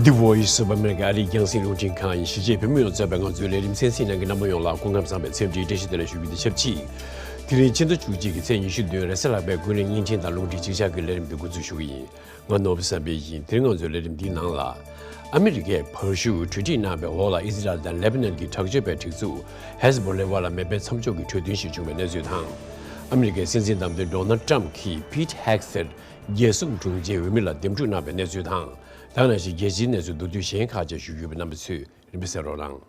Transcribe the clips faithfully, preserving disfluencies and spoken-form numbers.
The Voice of America ཨ་རིའི་རྒྱང་སྲིང་རླུང་འཕྲིན་ཁང་ཡིན། གཞིས་བྱེས་བོད་མི་ཡོངས་གཙོས་པའི་ང་ཚོའི་ལས་རིམ་གསན་གཟིགས་གནང་མཁན་རྣམ་པ་ཡོངས་ལ་སྐུ་ཁམས་བཟང་བའི་འཚམས་འདྲིའི་བཀྲ་ཤིས་བདེ་ལེགས་ཞུ་རྒྱུ་དང་ཆབས་ཅིག་དེ་རིང་ཕྱི་ཟླ་བཅུ་གཅིག་གི་ཚེས་ཉི་ཤུ་བདུན་རེས་གཟའ་ལྷག་པའི་ཀུན་གླེང་བརྙན་འཕྲིན་དང་རླུང་འཕྲིན་གཅིག་ཆར་གྱི་ལས་རིམ་འདི་འགོ་འཛུགས་ཞུ་གི་ཡིན། ང་ནོར་བུ་བསམ་འཕེལ་ཡིན། དེ་རིང་ང་ཚོའི་ལས་རིམ་འདིའི་ནང་ལ། ཨ་མི་རི་ཀས་བར་ཞུ་གྲོས་འགྲིག་གནང་བའི་འོག་ལ་ཨི་ཟི་རལ་དང་ལེ་བྷ་ནན་གྱི་དྲག་སྤྱོད་པའི་སྒྲིག་འཛུགས་ཧེ་ཟི་བྷོ་ལའི་བར་ལ་མེ་འཕེན་མཚམས་འཇོག་གི་གྲོས་མཐུན་ཞིག་བྱུང་བའི་གནས་ཚུལ་དང་། ཨ་མི་རི་ཀའི་སྲིད་འཛིན་བདམས་ཐོན་ཌོ་ནལ་ཊམ་གྱིས་པིཊ་ཧེག་སེད་རྒྱལ་སྲུང་དྲུང་ཆེའི་འོས་མི་ལ་འདེམས་སྒྲུག་གནང་བའི་གནས་ཚུལ་དང་། ད་ག་ནང་བཞིན་རྒྱལ་སྤྱིའི་གནས་ཚུལ་མདོར་བསྡུས་གཞན་ཁག་ཅིག་ཞུ་རྒྱུ་ཡོད་པས་རྣམ་པ་ཚོས་རིམ་པས་གསན་རོགས་གནང་།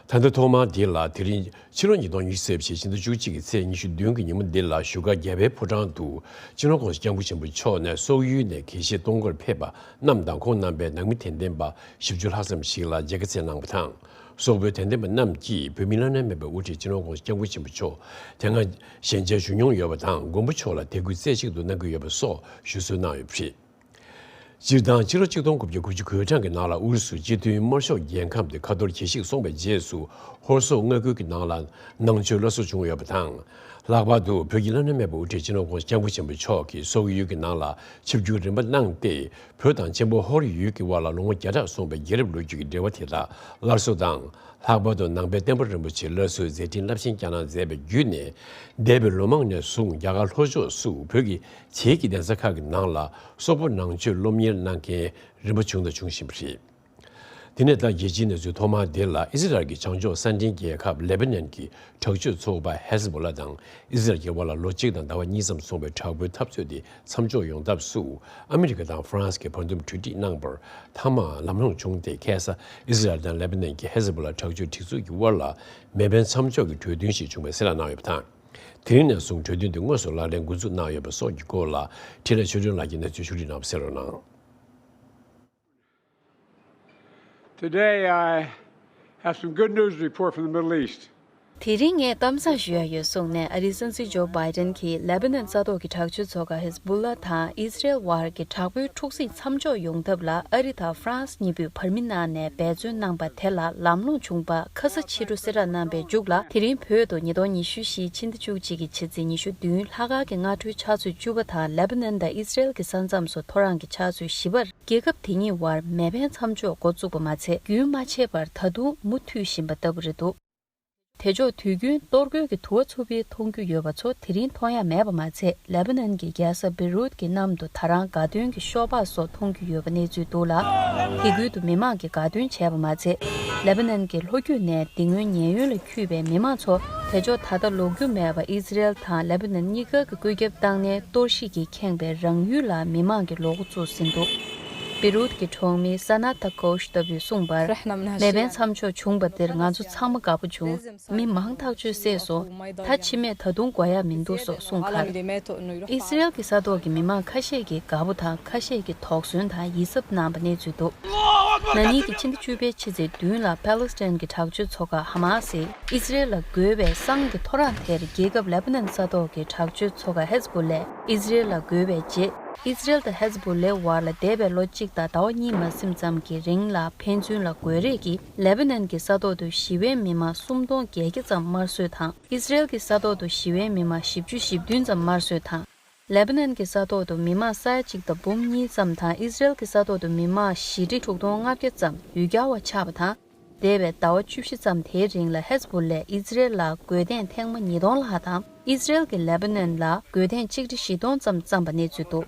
ད་ལྟ་ཐོག་མར་འདི་ལ། དེ་རིང་ཕྱི་ལོ་ཉིས་སྟོང་ཉི་ཤུ་རྩ་བཞི་ཕྱི་ཟླ་བཅུ་གཅིག་གི་ཚེས་ཉི་ཤུ་བདུན་གྱི་ཉིན་མོ་འདི་ལ་བཞུགས་སྒར་རྒྱལ་བའི་ཕོ་བྲང་དུ་སྤྱི་ནོར་༸གོང་ས་༸སྐྱབས་མགོན་ཆེན་པོ་མཆོག་ནས་སོག་ཡུལ་ནས་དགེ་བཤེས་གཏོང་སྒོར་ཕེབས་པ་རྣམས་དང་ཁོང་རྣམ་པའི་ནང་མི་དད་ལྡན་པ་བཞི་བཅུ་ལྷག་ཙམ་ཞིག་ལ་མཇལ་ཁ་བསྩལ་གནང་བ་དང་། སོག་པོའི་དད་ལྡན་པ་རྣམས་ཀྱིས་བོད་མིའི་བླ་ན་མེད་པའི་དབུ་ཁྲིད་སྤྱི་ནོར་༸གོང་ས་༸སྐྱབས་མགོན་ཆེན་པོ་མཆོག་དེ་སྔ་ཞལ་མཇལ་ཞུ་མྱོང་ཡོད་པ་དང་། མགོན་པོ་མཆོག་ལ་དད་གུས་རྩེ་གཅིག་ཏུ་གནང་གི་ཡོད་པ་སོགས་ཞུ་གསོལ་གནང་ཡོད་པ་རེད། སྤྱིར་བཏང་ཕྱི་ལོ་ཆིག་སྟོང་དགུ་བརྒྱ་དགུ་བཅུ་གོ་གཅིག་གི་ནང་ལ་ཨུ་རུ་སུ་སྤྱི་མཐུན་དམར་ཤོག་རྒྱལ་ཁམས་དེ་ཁ་ཐོར་གྱིས་ཤིག་སོང་བའི་རྗེས་སུ། ཧོར་སོག་མངའ་ཁུལ་གྱི་ནང་ལ་ནང་ཆོས་སླར་གསོ་བྱུང་ཡོད་པ་དང་། ལྷག་པར་དུ་བོད་ཀྱི་བླ་ན་མེད་པའི་དབུ་ཁྲིད་སྤྱི་ནོར་༸གོང་ས་༸སྐྱབས་མགོན་ཆེན་པོ་མཆོག་གིས་སོག་ཡུལ་གྱི་ནང་ལ་ཆིབས་བསྒྱུར་རིམ་པ་གནང་སྟེ། བོད་དང་ཆེན་པོ་ཧོར་ཡུལ་གྱི་དབར་ལ་ལོ་ངོ་བརྒྱ་ཕྲག་སོང་བའི་རྒྱལ་རབས་ལོ་རྒྱུས་ཀྱི་འབྲེལ་བ་དེ་དག་སླར་གསོ་དང་། ལྷག་པར་དུ་ནང་པའི་བསྟན་པ་རིན་པོ་ཆེ་སླར་གསོའི་མཛད་འཕྲིན་རླབས་ཆེན་བསྐྱངས་གནང་མཛད་པ་བརྒྱུད་ནས། འདས་པའི་ལོ་མང་ནས་བཟུང་རྒྱ་གར་ལྷོ་ཕྱོགས་སུ་བོད་ཀྱི་བྱེས་ཀྱི་གདན་ས་ཁག་གི་ནང་ལ་སོག་པོ་ནང་ཆོས་སློབ་གཉེར་གནང་མཁན་རིམ་པ་བྱུང་དང་འབྱུང་བཞིན་པ་རེད། དེ་ནས་ད་རྒྱལ་སྤྱིའི་གནས་ཚུལ་ཐོག་མར་འདིར་ལ། ཨི་ཟི་རལ་གྱི་བྱང་ཕྱོགས་ས་མཐོའི་རྒྱལ་ཁབ་ལེ་པ་ནན་གྱི་དྲག་སྤྱོད་ཚོགས་པ་ཧེ་ཟི་བྷོ་ལ་དང་ཨི་ཟི་རལ་གྱི་དབར་ལ་ལོ་གཅིག་དང་ཟླ་བ་གཉིས་ཙམ་སོང་བའི་དྲག་པོའི་འཐབ་རྩོད་དེ་མཚམས་འཇོག་ཡོང་ཐབས་སུ། ཨ་མི་རི་ཀ་དང་ཧྥ་རན་སི་གིས་བར་འདུམ་གྲོས་འགྲིག་གནང་བར་མཐའ་མ་ལམ་ལྷོང་བྱུང་སྟེ། ཁ་སང་ཨི་ཟི་རལ་དང་ལེ་པ་ནན་གྱི་ཧེ་ཟི་བྷོ་ལ་དྲག་སྤྱོད་སྒྲིག་འཛུགས་ཀྱི་དབར་ལ་མེ་འཕེན་མཚམས་འཇོག་གི་གྲོས་མཐུན་ཞིག་བྱུང་བའི་གསལ་བསྒྲགས་གནང་ཡོད་པ་དང་། དེ་རིང་ནས་བཟུང་གྲོས་མཐུན་དེ་དངོས་སུ་ལག་ལེན་འགོ་འཛུགས་གནང་ཡོད་པ་སོགས་ཀྱི་སྐོར་ལ། འཕྲིན་ལས་ཆོས་སྒྲོན་ལགས་ཀྱིས་གནས་ཚུལ་ཕྱོགས་སྒྲིག་གནང་བ་གསན་རོགས་གནང་། Today, I have some good news to report from the Middle East. དེ་རིང་ངས་གཏམ་བཟང་ཞུ་ཡ་ཡོད་གསུངས་ནས། ཨ་རིའི་སྲིད་འཛིན་ཇོ་བྷའི་ཏན་གྱིས་ལེ་པ་ནན་ས་ཐོག་གི་དྲག་སྤྱོད་ཚོགས་ཁག་ཧེ་ཟི་བྷོ་ལ་དང་ཨི་ཟི་རལ་དབར་གྱི་དྲག་པོའི་འཁྲུག་འཛིང་མཚམས་འཇོག་ཡོང་ཐབས་ལ་ཨ་རི་དང་ཧྥ་རན་སི་གཉིས་པོས་བར་མི་གནང་ནས་འབད་བརྩོན་གནང་པ་དེ་ལ་ལམ་ལྷོང་བྱུང་པ་ཁ་ས་ཕྱི་དྲོ་གསལ་བསྒྲགས་གནང་པའི་མཇུག་ལ། དེ་རིང་བོད་དུ་ཉིས་སྟོང་ཉི་ཤུ་བཞི་ཕྱི་ཟླ་བཅུ་གཅིག་གི་ཕྱི་ཚེས་ཉི་ཤུ་བདུན་ལྷག་དཀར་གྱི་སྔ་དྲོའི་ཕྱག་ཚོད་བཅུ་པ་དང་། ལེ་པ་ནན་དང་ཨི་ཟི་རལ་གྱི་ས་མཚམས་སུ་ཐོ་རངས་ཀྱི་ཕྱག་ཚོད་བཞི་པར། རྒྱལ་ཁབ་དེ་གཉིས་དབར་མེ་འཕེན་མཚམས་འཇོག་འགོ་བཙུགས་པ་མ་ཚད། རྒྱུན་མ་ཆད་པར་ད་དུང་མུ་མཐུད་བཞིན་པ་ལྟ་བུ་རེད་འདུག་དེ་ཕྱོགས་དུས་རྒྱུན་གཏོར་རྒོལ་གྱི་དུ་བ་ཚ་པོ་མཐོང་རྒྱུ་ཡོད་པ་ཚོ་དེ་རིང་མཐོང་ཡ་མེད་པ་མ་ཚད། ལེ་པ་ནན་གྱི་རྒྱལ་ས་བེ་རུད་ཀྱི་གནམ་དུ་ད་རང་དགའ་སྟོན་གྱི་ཤོག་སྦག་སོགས་མཐོང་རྒྱུ་ཡོད་པ་གནས་ཚུལ་འདུག་ལ། དེ་ཁུལ་དུ་མི་མང་གིས་དགའ་སྟོན་བྱས་པ་མ་ཚད། ལེ་པ་ནན་གྱི་ལྷོ་རྒྱུད་ནས་དེ་སྔོན་ཉེན་གཡོལ་ལ་འཁྱུད་པའི་མི་མང་ཚོ། དེ་ཕྱོགས་ད་ལྟ་ལོག་རྒྱུ་མེད་པ། ཨི་ཟི་རེལ་དང་ལེ་པ་ནན་གཉིས་ཀ་གི་བཀོད་ཁྱབ་བཏང་ནས་གཏོར་བཤིག་གིས་ཁེངས་པའི་རང་ཡུལ་ལ་མི་མང་གིས་ལོག་འགོ་བཙུགས་ཟིན་འདུག་བེ་རུད་ཀྱི་གྲོང་མི་ས་ན་ཐ་ཀོ་ཤ་ལྟ་བུས་གསུངས་པར། མེ་འཕེན་མཚམས་འཇོག་བྱུང་བ་འདིར་ང་ཚོ་ཚང་མ་དགའ་པོ་བྱུང་། མི་མང་ཐག་ཆོད་བསད་སོང་། ད་ཕྱི་མེད་ད་དུང་དགོས་ཡ་མི་འདུག་སོགས་གསུངས་ཁར། ཨི་སི་རེལ་གྱི་ས་ཐོག་གི་མི་མང་ཁ་ཤས་ཀྱིས་དགའ་པོ་དང་ཁ་ཤས་ཀྱིས་དོགས་ཟོན་དང་ཡིད་གཟབ་གནང་བ་གནས་ཚུལ་འདུག་ན་ནིང་གི་ཕྱི་ཟླ་བཅུ་པའི་ཕྱི་ཚེས་བདུན་ལ་པ་ལི་སི་ཐན་གྱི་དྲག་སྤྱོད་ཚོགས་ཁག་ཧ་མ་སིས་ཨི་སི་རེལ་ལ་རྒོལ་བའི་བསང་གི་ཐོ་རངས་དེར། རྒྱལ་ཁབ་ལེ་པ་ནན་ས་ཐོག་གི་དྲག་སྤྱོད་ཚོགས་ཁག་ཧེ་ཟི་བྷོ་ལས་ཨི་སི་རེལ་ལ་རྒོལ་བའི་རྗེས། ཨི་སི་རེལ་དང་ཧེ་ཟི་བྷོ་ལའི་བར་ལ་འདས་པའི་ལོ་གཅིག་དང་ཟླ་བ་གཉིས་མ་ཟིན་ཙམ་གྱི་རིང་ལ་ཕན་ཚུན་ལ་རྒོལ་རེས་ཀྱིས་ལེ་པ་ནན་གྱི་ས་ཐོག་ཏུ་ཞི་བའི་མི་མང་སུམ་སྟོང་བརྒྱད་བརྒྱ་ཙམ་དམར་གསོད་དང་། ཨི་སི་རེལ་གྱི་ས་ཐོག་ཏུ་ཞི་བའི་མི་མང་བཞི་བཅུ་ཞེ་བདུན་ཙམ་དམར་གསོད་དང་། ལེ་པ་ནན་གྱི་ས་ཐོག་ཏུ་མི་མང་ས་ཡ་གཅིག་དང་འབུམ་གཉིས་ཙམ་དང་། ཨི་སི་རེལ་གྱི་ས་ཐོག་ཏུ་མི་མང་བཞི་ཁྲི་དྲུག་སྟོང་ལྔ་བརྒྱ་ཙམ་ཡུལ་གྱར་བ་ཆགས་པ་དང་། འདས་པའི་ཟླ་བ་བཅུ་བཞི་ཙམ་དེའི་རིང་ལ་ཧེ་ཟི་བྷོ་ལས་ཨི་སི་རེལ་ལ་རྒོལ་ཐེངས་ཐེངས་མ་ཉིས་སྟོང་ལྷག་དང་། ཨི་སི་རེལ་གྱིས་ལེ་པ་ནན་ལ་རྒོལ་ཐེངས་གཅིག་ཁྲི་བཞི་སྟོང་ཙམ་བརྩམས་པ་གནས་ཚུལ་འདུག་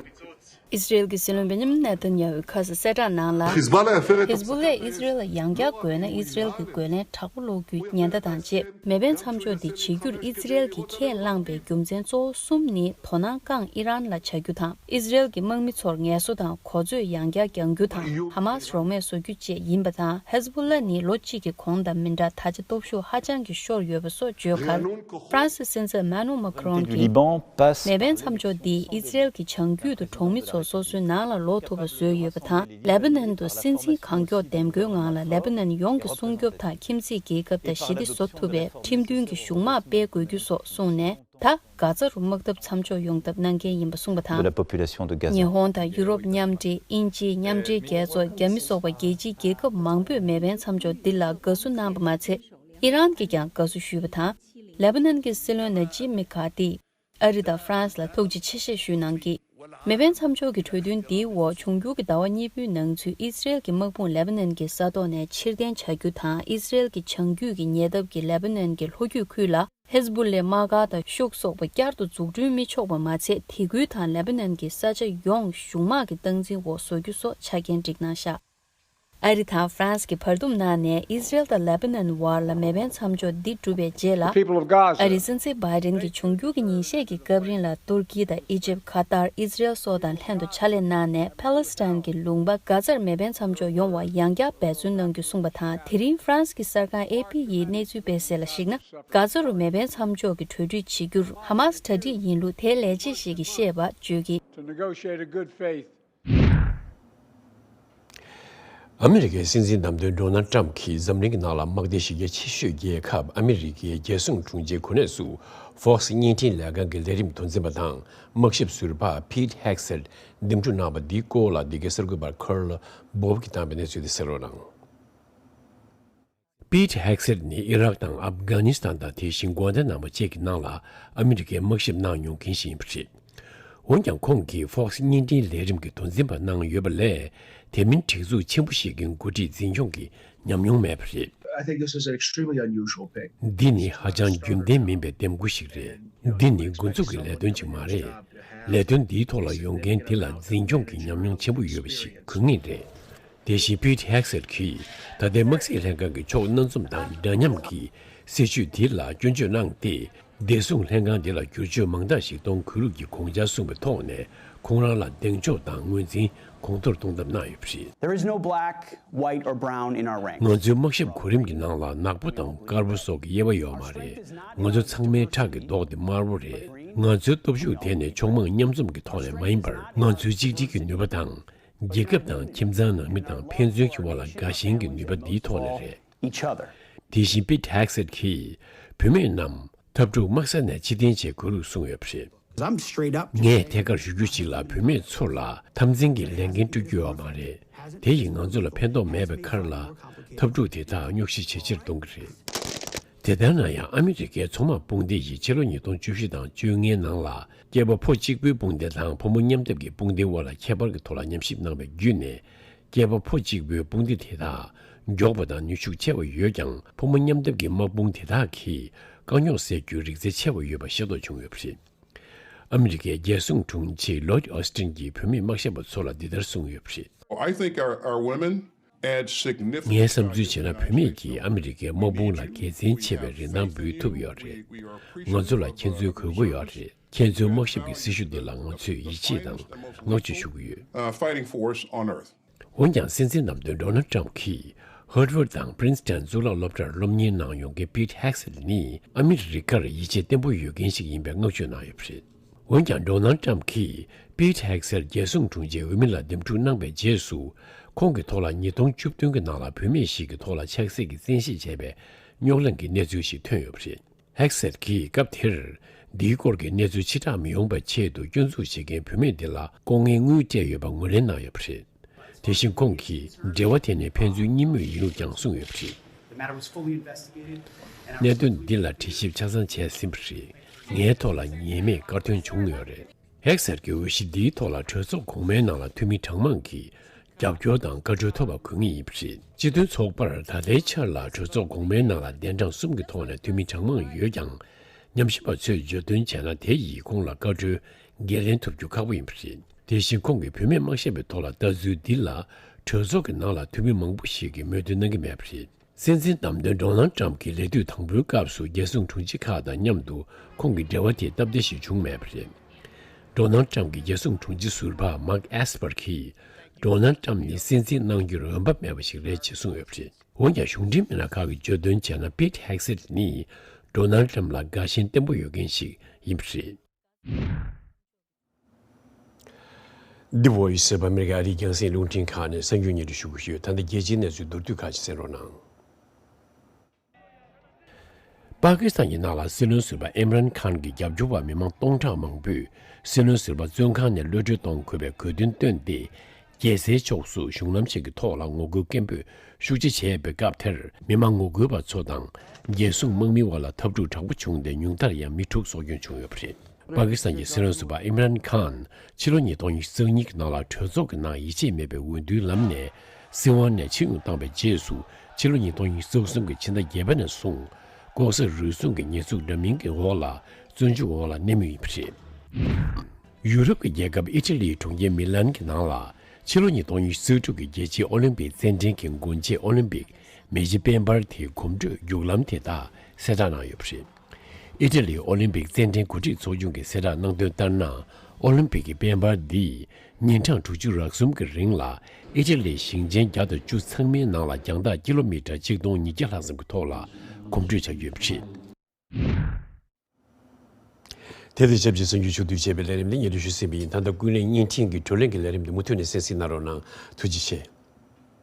ཨི་སི་རེལ་གྱི་སྲིད་བློན་བེན་ཇ་མིན་ནེ་ཐན་ཡ་ཧུའི་ཁ་སང་གསལ་བསྒྲགས་ནང་ལ། ཧེ་ཟི་བྷོ་ལས་ཨི་སི་རེལ་ལ་ཡང་བསྐྱར་རྒོལ་ན་ཨི་སི་རེལ་གྱི་རྒོལ་ལན་དྲག་པོ་སློག་རྒྱུའི་ཉེན་བརྡ་དང་བཅས། མེ་འཕེན་མཚམས་འཇོག་འདི་བྱེད་རྒྱུར་ཨི་སི་རེལ་གྱིས་ཁས་བླངས་པའི་རྒྱུ་མཚན་གཙོ་བོ་གསུམ་ནི། དོ་སྣང་བཀང་ཨི་རན་ལ་བྱ་རྒྱུ་དང་། ཨི་སི་རེལ་གྱི་དམག་མི་ཚོར་ངལ་གསོ་དང་གོ་ཚོད་ཡང་བསྐྱར་རྒྱག་རྒྱུ་དང་། ཧ་མ་སི་རོགས་མེད་བཟོ་རྒྱུ་བཅས་ཡིན་པ་དང་། ཧེ་ཟི་བྷོ་ལ་ནི་ལོ་གཅིག་གི་གོང་དང་མི་འདྲ་ད་ཆ་སྟོབས་ཤུགས་ཧ་ཅང་གིས་ཤོར་ཡོད་པ་སོགས་བརྗོད་ཁར། ཧྥ་རན་སིའི་སྲིད་འཛིན་མ་ནུ་མ་ཁི་རོན་གྱིས། མེ་འཕེན་མཚམས་འཇོག་འདིས་ཨི་སི་རེལ་གྱི་བྱང་རྒྱུད་དུ་གྲོང་མི་ཚོ་སོ་སོའི་ནང་ལ་ལོག་ཐུབ་པ་བཟོས་ཡོད་པ་དང་། ལེ་པ་ནན་དུ་སྲིད་འཛིན་གང་མགྱོགས་འདེམས་བསྐོའི་ངང་ལ་ལེ་པ་ནན་ཡོངས་ཀྱི་སྲུང་སྐྱོབ་དང་ཁྱིམ་མཚེས་རྒྱལ་ཁབ་དང་ཞི་བདེ་བཟོ་ཐུབ་པའི་ཁྲིམས་མཐུན་གྱི་གཞུང་དམག་སྤེལ་དགོས་རྒྱུ་སོགས་གསུངས་ནས། ད་གྷ་ཛ་རུ་དམག་འཐབ་མཚམས་འཇོག་ཡོང་ཐབས་གནང་གལ་ཡིན་པ་གསུངས་པ་དང་། ཉི་ཧོང་དང་ཡུ་རོབ་མཉམ་འབྲེལ། དབྱིན་ཇི། མཉམ་འབྲེལ་རྒྱལ་ཚོགས། རྒྱ་མི་སོགས་པ་རྒྱལ་སྤྱིའི་རྒྱལ་ཁབ་མང་པོས་མེ་འཕེན་མཚམས་འཇོག་འདི་ལ་དགའ་བསུ་གནང་པ་མ་ཚད། ཨི་རན་གྱིས་ཀྱང་དགའ་བསུ་ཞུས་པ་དང་། ལེ་པ་ནན་གྱི་སྲིད་བློན་ན་ཇིབ་མི་ཀ་ཏིས་ཨ་རི་དང་ཧྥ་རན་སི་ལ་ཐུགས་རྗེ་ཆེ་ཞེས་ཞུས་གནང་གིས། མེ་འཕེན་མཚམས་འཇོག་གི་གྲོས་མཐུན་འདིའི་འོག་འབྱུང་འགྱུར་གྱི་ཟླ་བ་གཉིས་པོའི་ནང་ཚུད་ཨི་སི་རེལ་གྱི་དམག་དཔུང་ལེ་པ་ནན་གྱི་ས་ཐོག་ནས་ཕྱིར་འཐེན་བྱ་རྒྱུ་དང་། ཨི་སི་རེལ་གྱི་བྱང་རྒྱུད་ཀྱི་ཉེ་འདབས་ཀྱི་ལེ་པ་ནན་གྱི་ལྷོ་རྒྱུད་ཁུལ་ལ་ཧེ་ཟ་བུ་ལའི་དམག་སྒར་དང་ཤོག་སོགས་པ་བསྐྱར་དུ་འཛུགས་སྐྲུན་མི་ཆོག་པ་མ་ཚད། དེ་ཁུལ་དང་ལེ་པ་ནན་གྱི་ས་ཆ་ཡོངས་གཞུང་དམག་གི་སྟངས་འཛིན་འོག་བཟོ་རྒྱུ་སོགས་ཆ་རྐྱེན་བསྒྲིགས་གནང་བཞག་ཨ་རི་དང་ཧྥ་རན་སི་གིས་བར་འདུམ་གནང་ནས་ཨི་སི་རེལ་དང་ལེ་པ་ནན་བར་ལ་མེ་འཕེན་མཚམས་འཇོག་འདི་གྲུབ་པའི་རྗེས་ལ། The people of Gaza. ཨ་རིའི་སྲིད་འཛིན་བྷའི་ཌེན་གྱིས་འབྱུང་འགྱུར་གྱི་ཉིན་ཤས་ཀྱི་སྐབས་རིང་ལ་ཏུར་ཀི་དང་ཨི་ཇིབ། ཁ་ཏར། ཨི་སི་རེལ་སོགས་དང་ལྷན་དུ་ཕྱག་ལས་གནང་ནས། ཕ་ལེ་སི་ཐན་གྱི་ལུང་པ་གྷ་ཛར་མེ་འཕེན་མཚམས་འཇོག་ཡོང་བར་ཡང་བསྐྱར་འབད་བརྩོན་གནང་རྒྱུ་གསུངས་པ་དང་། དེ་རིང་ཧྥ་རན་སི་གི་གསར་ཁང་ཨེ་པི་ཡིས་གནས་ཚུལ་སྤེལ་གསལ་ལ་གཞིགས་ན། གྷ་ཛ་རུ་མེ་འཕེན་མཚམས་འཇོག་གི་གྲོས་མཐུན་བྱེད་རྒྱུར་ཧ་མ་སི་གྲ་སྒྲིག་ཡིན་ལུགས་དེའི་ལས་བྱེད་ཞིག་གིས་བཤད་པ་བརྗོད་ཀྱིས། To negotiate a good faith ཨ་མི་རི་ཀའི་སྲིད་འཛིན་བདམས་ཐོན་ཌོ་ནལ་ཏྲམ་གྱིས་འཛམ་གླིང་གི་ནང་ལ་དམག་སྡེ་གཞི་རྒྱ་ཆེ་ཤོས་རྒྱལ་ཁབ་ཨ་མི་རི་ཀའི་རྒྱལ་སྲུང་དྲུང་ཆེའི་གོ་གནས་སུ་ཧྥོག་སི་བརྙན་འཕྲིན་ལས་ཁང་གི་ལས་རིམ་དོན་ཚན་པ་དང་དམག་ཞབས་ཟུར་པ་Pete Hegseth འདེམས་སྒྲུག་གནང་བ་འདིའི་སྐོར་ལ། འདི་གའི་གསར་འགོད་པ་Carla Babb གིས་བཏང་པའི་གནས་ཚུལ་དེ་གསན་རོགས་གནང་། Pete Hegseth ནི་ཨི་རག་དང་ཨབ་གྷ་ནི་སི་ཐན་དང་དེ་བཞིན་གུ་ཨན་ཏ་ན་མོ་བཅས་ཀྱི་ནང་ལ་ཨ་མི་རི་ཀའི་དམག་ཞབས་གནང་མྱོང་མཁན་ཞིག་ཡིན་པ་རེད། འོན་ཀྱང་ཁོང་གིས་ཧྥོག་སི་བརྙན་འཕྲིན་ལས་རིམ་གྱི་དོན་ཚན་པ་གནང་ཡོད་པ་ལས། དེ་མིན་སྒྲིག་འཛུགས་ཆེན་པོ་ཞིག་གི་འགོ་ཁྲིད་འཛིན་སྐྱོང་གི་ཉམས་མྱོང་མེད་པ་རེད། I think this is an extremely unusual pick. འདི་ནི་ཧ་ཅང་རྒྱུན་ལྡན་མིན་པའི་འདེམས་བསྐོ་ཞིག་རེད། འདི་ནི་འགོ་འཛུགས་ཀྱི་ལས་དོན་ཅིག་མ་རེད། ལས་དོན་འདིའི་ཐོག་ལ་ཡོང་མཁན་འདི་ལ་འཛིན་སྐྱོང་གི་ཉམས་མྱོང་ཆེན་པོ་ཡོད་པ་ཞིག་དགོས་ངེས་རེད། དེ་བཞིན་Pete Hegseth གིས་ད་ལྟའི་དམག་སྲིད་ལྷན་ཁང་གི་ཕྱོགས་སྣ་འཛོམས་དང་འདྲ་མཉམ་གྱི་སྲིད་བྱུས་དེ་ལ་སྐྱོན་བརྗོད་གནང་སྟེ། བདེ་སྲུང་ལྷན་ཁང་དེ་ལ་བསྒྱུར་བཅོས་མང་དག་ཞིག་གཏོང་དགོས་ལུགས་ཀྱི་དགོངས་འཆར་གསུངས་པའི་ཐོག་ནས། ཁོང་རང་ལ་གདེང་འཇོག་དང་ངོས་འཛིན་གོང་མཐོར་གཏོང་ཐབས་གནང་ཡོད་པ་རེད། There is no black, white or brown in our ranks. ང་ཚོའི་དམག་ཞབས་གོ་རིམ་གྱི་ནང་ལ་ནག་པོ་དང་དཀར་པོ་སོགས་ཀྱི་དབྱེ་བ་ཡོད་མ་རེད། ང་ཚོ་ཚང་མའི་ཁྲག་གི་མདོག་དེ་དམར་པོ་རེད། ང་ཚོའི་སྟོབས་ཤུགས་དེ་ནི་ཕྱོགས་མང་མཉམ་འཛོམས་ཀྱི་ཐོག་ནས་མ་ཡིན་པར། ང་ཚོའི་གཅིག་སྒྲིལ་གྱི་ནུས་པ་དང་། རྒྱལ་ཁབ་དང་ཁྱིམ་ཚང་ནང་མི་དང་ཕན་ཚུན་གྱི་དབར་ལ་དགའ་ཞེན་གྱི་ནུས་པ་འདིའི་ཐོག་ནས་རེད། Each other. དེ་བཞིན་Pete Hegseth གིས་བུད་མེད་རྣམས་འཐབ་འཁྲུག་དམག་ས་ནས་ཕྱིར་འཐེན་བྱེད་དགོས་ལུགས་གསུངས་ཡོད་པ་རེད། I'm straight up. ངས་ཐད་ཀར་ཞུ་རྒྱུ་ཞིག་ལ། བུད་མེད་ཚོ་ལ་འཐབ་འཛིང་གི་ལས་འགན་སྤྲོད་རྒྱུ་ཡོད་མ་རེད། དེ་ཡིས་ང་ཚོ་ལ་ཕན་ཐོགས་མེད་པའི་ཁར་ལ། འཐབ་འཁྲུག་དེ་དག་རྙོག་གཞི་ཇེ་ཆེར་གཏོང་གི་རེད། དེ་ལྟར་ན་ཡང་། ཨ་མི་རི་ཀའི་མཚོ་དམག་དཔུང་སྡེ་ཡིས་ཕྱི་ལོ་ཉིས་སྟོང་བཅུ་བཞི་དང་བཅོ་ལྔའི་ནང་ལ། སྐྱེས་པ་ཕོ་གཅིག་པུའི་དཔུང་སྡེ་དང་ཕོ་མོ་མཉམ་སྡེབ་ཀྱི་དཔུང་སྡེའི་དབར་ལ་ཁྱད་པར་གྱི་ཐོག་ལ་ཉམས་ཞིབ་གནང་བའི་བརྒྱུད་ནས། སྐྱེས་པ་ཕོ་གཅིག་པུའི་དཔུང་སྡེ་དེ་དག་མགྱོགས་པ་དང་ནུས་ཤུགས་ཆེ་བ་ཡོད་ཀྱང་། ཕོ་མོ་མཉམ་སྡེབ་ཀྱི་དམག་དཔུང་དེ་དག་གིས་དཀའ་རྙོག་སེལ་རྒྱུའི་རིག་རྩལ་ཆེ་བ་ཡོད་པ་ཤེས་རྟོགས་བྱུང་ཡོད་པ་རེད། ཨ་མི་རི་ཀའི་རྒྱལ་སྲུང་དྲུང་ཆེ་Lloyd Austin གྱིས་བུད་མེད་དམག་ཞབས་པ་ཚོ་ལ་འདི་ལྟར་གསུངས་ཡོད་པ་རེད། I think our, our women add significant ངའི་བསམ་ཚུལ་བྱས་ན། བུད་མེད་ཀྱིས་ཨ་མི་རི་ཀའི་དམག་དཔུང་ལ་དགེ་མཚན་ཆེ་བའི་རིན་ཐང་འབུལ་ཐུབ་ཡོད་རེད། ང་ཚོ་ལ་ཁྱེད་ཚོའི་དགོས་མཁོ་ཡོད་རེད། ཁྱེད་ཚོའི་དམག་ཞབས་ཀྱི་སྲི་ཞུ་འདི་ལ་ང་ཚོས་ཡིད་ཆེས་དང་བསྔགས་བརྗོད་ཞུ་གི་ཡོད། Uh, fighting force on earth. འོན་ཀྱང་། སྲིད་འཛིན་བདམས་ཐོན་ཌོ་ནལ་ཊམ་གྱིས་ཧར་ཝརཌ་དང་པྲིན་སི་ཊོན་གཙུག་ལག་སློབ་གྲྭར་སློབ་གཉེར་གནང་ཡོང་མཁན་Pete Hegseth ནི་ཨ་མི་རི་ཀར་ཡིད་ཆེས་བརྟན་པོ་ཡོད་མཁན་ཞིག་ཡིན་པའི་བསྔགས་བརྗོད་གནང་ཡོད་པ་རེད། འོན་ཀྱང་། ཌོ་ནལ་ཊམ་གྱིས་Pete Hegseth རྒྱལ་སྲུང་དྲུང་ཆེའི་འོས་མི་ལ་འདེམས་སྒྲུག་གནང་བའི་རྗེས་སུ། ཁོང་གི་ཐོག་ལ་ཉིས་སྟོང་བཅུ་བདུན་གྱི་ནང་ལ་བུད་མེད་ཞིག་གི་ཐོག་ལ་ཆགས་སྲེད་ཀྱི་བཙན་ཤེད་བྱས་པའི་རྙོག་གླེང་གི་གནས་ཚུལ་ཞིག་ཐོན་ཡོད་པ་རེད། ཧེག་སེད་ཀྱིས་སྐབས་དེར། འདིའི་སྐོར་གྱི་གནས་ཚུལ་ཕྱིར་བསྒྲགས་མི་ཡོང་བའི་ཆེད་དུ་སྐྱོན་འཛུགས་བྱེད་མཁན་བུད་མེད་འདི་ལ་ལྐོག་རྔན་དངུལ་སྤྲད་ཡོད་པ་ངོས་ལེན་གནང་ཡོད་པ་རེད། དེ་བཞིན་ཁོང་གིས་འབྲེལ་བ་དེ་ནི་ཕན་ཚུན་གཉིས་མོས་ཡིན་ལུགས་ཀྱང་གསུངས་ཡོད་པ་རེད། The matter was fully investigated and གནད་དོན་འདི་ལ་དྲི་ཞིབ་ཆ་ཚང་བྱས་ཟིན་པ་རེད། ངའི་ཐོག་ལ་ཉེས་མེད་བཀའ་འདོན་བྱུང་ཡོད་རེད། ཧེག་སེད་ཀྱི་འོས་གཞི་འདིའི་ཐོག་ལ་གྲོས་ཚོགས་གོང་མའི་ནང་ལ་འཐུས་མི་གྲངས་མང་གིས་རྒྱབ་སྐྱོར་དང་བཀའ་འཁྲོལ་ཐོབ་པ་དགོས་ངེས་ཡིན་པ་རེད། སྤྱི་མཐུན་ཚོགས་པར་ད་ལྟའི་ཆར་ལ་གྲོས་ཚོགས་གོང་མའི་ནང་ལ་གདན་གྲངས་གསུམ་གྱི་ཐོག་ནས་འཐུས་མི་གྲངས་མང་ཡོད་ཀྱང་། ཉམས་ཞིབ་པ་ཚོས་བརྗོད་དོན་བྱས་ན། དེ་ཡིས་ཁོང་ལ་བཀའ་འཁྲོལ་འགན་ལེན་ཐུབ་རྒྱུ་ཁག་པོ་ཡིན་པ་རེད། དེ་བཞིན་ཁོང་གིས་བུད་མེད་དམག་ཞབས་པའི་ཐོག་ལ་ལྟ་ཚུལ་འདི་ལ་གྲོས་ཚོགས་ཀྱི་ནང་ལ་འཐུས་མི་མང་པོ་ཞིག་གིས་མོས་མཐུན་གནང་གི་མེད་པ་རེད། སྲིད་འཛིན་བདམས་ཐོན་ཌོ་ནལ་ཊམ་གྱི་ལས་དུས་དང་པོའི་སྐབས་སུ་རྒྱལ་སྲུང་དྲུང་ཆེ་ཁག་དང་མཉམ་དུ་ཁོང་གི་འབྲེལ་བ་དེ་སྟབས་བདེ་ཞིག་བྱུང་མེད་པ་རེད། ཌོ་ནལ་ཊམ་གྱི་རྒྱལ་སྲུང་དྲུང་ཆེ་ཟུར་པ་མཱག་ཨེས་པར་གྱིས། ཌོ་ནལ་ཊམ་ནི་སྲིད་འཛིན་གནང་རྒྱུར་འོས་འབབ་མེད་པ་ཞིག་རེད་ཅེས་གསུངས་ཡོད་པ་རེད། འོན་ཀྱང་། གཞུང་འབྲེལ་མི་སྣ་ཁག་གིས་བརྗོད་དོན་བྱས་ན། པིད་ཧེག་སེད་ནི་ཌོ་ནལ་ཊམ་ལ་དགའ་ཞེན་བརྟན་པོ་ཡོད་མཁན་ཞིག་ཡིན་པ་རེད། འདི་Voice of America ཨ་རིའི་རྒྱང་སྲིང་རླུང་འཕྲིན་ཁང་ནས་གསར་འགྱུར་སྙན་སྒྲོན་ཞུ་གི་ཡོད། ད་ལྟ་རྒྱལ་སྤྱིའི་གནས་ཚུལ་མདོར་བསྡུས་ཁག་ཅིག་གསན་རོགས་གནང་། པ་ཀི་སི་ཐན་གྱི་ནང་ལ་སྲིད་བློན་ཟུར་པ་ཨིམ་རན་ཁཱན་གྱི་རྒྱབ་སྐྱོར་བ་མི་མང་སྟོང་ཕྲག་མང་པོས་སྲིད་བློན་ཟུར་པ་བཙོན་ཁང་ནས་གློད་གྲོལ་གཏོང་དགོས་པའི་དགོས་འདུན་བཏོན་ཏེ། རྒྱལ་སའི་ཕྱོགས་སུ་གཞུང་ལམ་ཞིག་གི་ཐོག་ལ་ངོ་རྒོལ་སྐད་འབོད་ཤུགས་ཆེ་བྱས་པའི་སྐབས་དེར། མི་མང་ངོ་རྒོལ་བ་ཚོ་དང་རྒྱལ་སྲུང་དམག་མིའི་དབར་ལ་འཐབ་འཁྲུག་དྲག་པོ་བྱུང་སྟེ། ཉུང་མཐར་ཡང་མི་དྲུག་སྲོག་སྐྱོན་བྱུང་ཡོད་པ་རེད། པ་ཀི་སི་ཐན་གྱི་སྲིད་བློན་ཟུར་པ་ཨིམ་རན་ཁཱན་ཕྱི་ལོ་ཉིས་སྟོང་ཉི་ཤུ་རྩ་གཉིས་ཀྱི་ནང་ལ་གྲོས་ཚོགས་ཀྱི་ནང་ཡིད་ཆེས་མེད་པའི་འོས་བསྡུའི་ལམ་ནས་སྲིད་དབང་ནས་ཕྱིར་ཡོང་བཏང་བའི་རྗེས་སུ། ཕྱི་ལོ་ཉིས་སྟོང་ཉི་ཤུ་རྩ་གསུམ་གྱི་ཕྱི་ཟླ་བརྒྱད་པ་ནས་བཟུང་ལྐོག་ཟ་རུལ་སུངས་ཀྱི་ཉེས་འཛུགས་འདྲ་མིན་གྱི་འོག་ལ་བཙོན་འཇུག་འོག་ལ་གནས་མུས་ཡིན་པ་རེད། ཡུ་རོབ་ཀྱི་རྒྱལ་ཁབ་ཨི་ཊ་ལིའི་གྲོང་ཁྱེར་མི་ལན་གྱི་ནང་ལ་ཕྱི་ལོ་ཉིས་སྟོང་ཉི་ཤུ་རྩ་དྲུག་གི་རྒྱལ་སྤྱིའི་ཨོ་ལིམ་པིག་རྩེད་འགྲན་གྱི་སྒོ་འབྱེད་ཨོ་ལིམ་པིག་མེ་ལྕེ་དཔལ་འབར་དེའི་གོམ་བགྲོད་རྒྱུག་ལམ་དེ་དག་གསལ་བསྒྲགས་གནང་ཡོད་པ་རེད། ཨི་ཊ་ལིའི་ཨོ་ལིམ་པིག་རྩེད་འགྲན་གོ་སྒྲིག་ཚོགས་ཆུང་གིས་གསལ་བསྒྲགས་གནང་དོན་ལྟར་ན། ཨོ་ལིམ་པིག་གི་དཔལ་འབར་འདིས་ཉིན་གྲངས་དྲུག་ཅུ་རེ་གསུམ་གྱི་རིང་ལ་ཨི་ཊ་ལིའི་ཞིང་ཆེན་བརྒྱ་དང་བཅུ་ཚང་མའི་ནང་ལ་རྒྱང་ཐག་ཀི་ལོ་མི་ཊར་ཆིག་སྟོང་ཉིས་བརྒྱ་ལྷག་ཙམ་གྱི་ཐོག་ལ་གོམ་བགྲོད་བྱ་རྒྱུ་ཡིན་པ་རེད། དེ་དང་ཆབས་ཅིག་གསར་འགྱུར་ཕྱོགས་བསྡུས་བྱས་པའི་ལས་རིམ་འདི་སྙན་སྒྲོན་ཞུས་ཟིན་པ་ཡིན། ད་ལྟ་ཀུན་གླེང་བརྙན་འཕྲིན་གྱི་བགྲོ་གླེང་གི་ལས་རིམ་འདི་མུ་མཐུད་ནས་གསན་གཟིགས་གནང་རོགས་གནང་། ཐུགས་རྗེ་ཆེ།